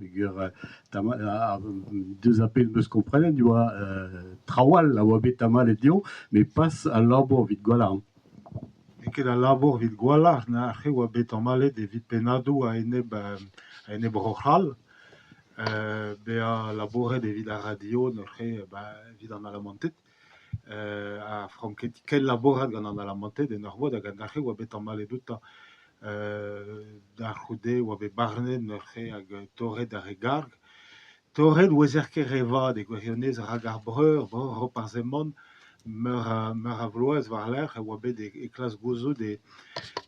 Peogwir deus ar pezh 'm eus komprenet e oa traoù all a oa bet tamallet dezhañ met pas al labour evit Gwalarn. N'eo ket al labour evit Gwalarn aze e oa bet tamallet evit pennadoù a-enep a-enep Bro-C'hall bezañ labouret evit ar radio neuze 'ba evit an Alamanted ha franket kenlabourat gant an Alamanted en ur mod hag aze e oa bet tamallet outañ. Da c'houde e oa bet barnet neuze hag torret ar e garg. Torret ne ouezer ket re vat e gwirionez rak ar breur, breur Roparz Hemon, meur a meur a vloaz war-lerc'h e oa bet e klask gouzout e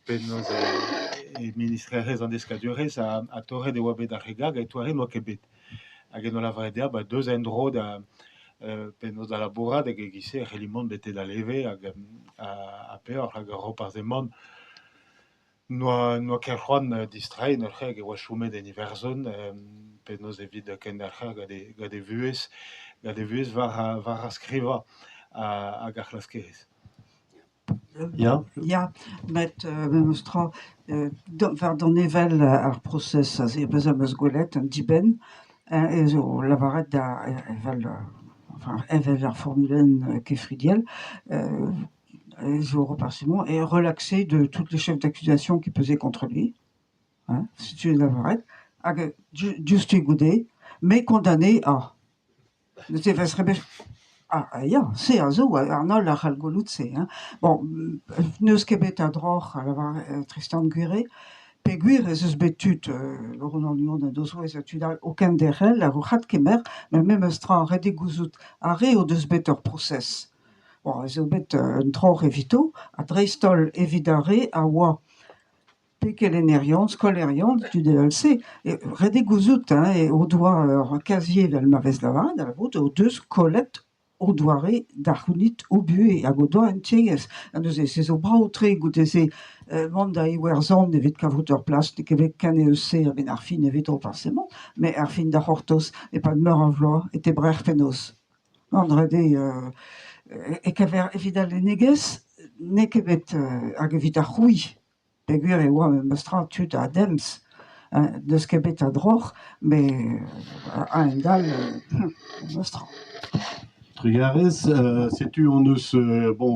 penaos e ministrerezh an deskadurezh ha torret e oa bet ar re garg ha doare n'oa ket bet. Hag en doa lavaret dezhañ ba deus en-dro da penaos da labourat hag e-giz-se e c'helli mont betek da leve hag ha peoc'h hag Roparz Hemon N'oa n'oa ket c'hoant distreiñ neuze hag e oa chomet en Iwerzhon penaos evit kenderc'hel gant e gant e vuhez gant e vuhez war war ar skrivañ hag ar c'hlaskerezh. Ya. Ya, met memes tra war danevell ar prosez aze pezh am eus gwelet an dibenn ez eo lavaret da evel enfin evel ar formulenn kefridiel zo Roparz Hemon est relaxé de toutes les chefs d'accusation qui pesaient contre lui, hein, setu lavaret, hag diouzhtu goude, mais condamné à. Neuze e vez rebech ah ya, se a zo, an holl a c'hall gwelout se hein. Bon, n'eus ket bet a droc'h a lavar Tristan Gure, peogwir ez eus bet tud Ronan Huon en o zouez ha tud all o kenderc'hel hag o c'hadkemer, met memes tra ret eo gouzout ar re o deus bet ur prosez. Bon, ez eo bet un troc'h evito ha dreist-holl evit ar re a oa pe kelennerion, skolaerion, tud evel-se. Ret eo gouzout hein, o doa ur kazier evel ma vez lavaret, da lavarout o deus kollet o doare da c'hounit o buhez hag o doa un tiegezh. Ha neuze se zo brav-tre goude-se mont da Iwerzhon evit kavout ur plas n'eo ket bet ken eus-se a-benn ar fin evito forcément, met ar fin da c'hortoz e-pad meur a vloaz e tebrer fenoz. An dra-se e-keñver evit al lennegezh n'eo ket bet hag evit ar c'hrouiñ peogwir e oa memestra tud a demz n'eus ket bet a droc'h met a-hend-all memestra. Trugarez, setu hon eus bon.